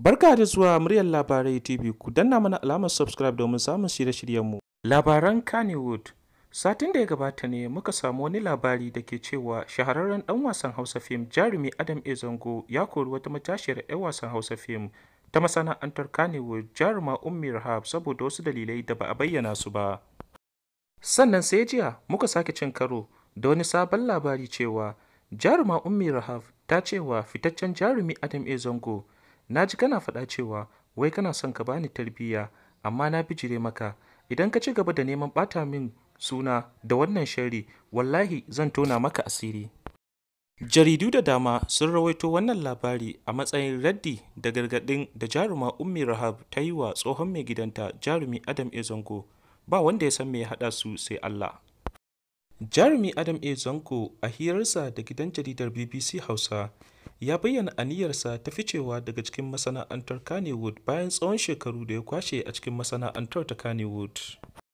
Barka da zuwa muryar Labarai TV. Ku danna mana alamar subscribe domin samun shirye-shiryenmu. Labaran Kannywood. Satin da ya gabata ne muka samu wani labari da ke cewa shahararren ɗan wasan Hausa fim Jarumi Adam A. Zango ya kori wata matashiyar 'yar wasan Hausa fim ta masana'antar Kannywood, Jaruma Ummi Rahab, saboda wasu dalilai da ba a bayyana su ba. Sannan sai jiya muka sake cin karo da wani sabon labari cewa Jaruma Ummi Rahab ta cewa fitaccen Jarumi Adam A. Zango, "Na ji kana faɗa cewa wai kana son ka bani tarbiyya, amma na bijire maka. Idan ka ci gaba da neman ɓata min suna da wannan sharri, wallahi zan tona maka asiri." Jaridu da dama sun rawaito wannan labari a matsayin raddi da gargaɗin da Jaruma Ummi Rahab ta yi wa tsohon mai gidanta Jarumi Adam A. Zango. Ba wanda ya san me ya haɗa su sai Allah. Jarumi Adam A. Zango a hirarsa da gidan jaridar BBC Hausa ya bayyana aniyarsa ta ficewa daga cikin masana'antar Kannywood bayan tsawon shekaru da ya kwashe a cikin masana'antar ta Kannywood.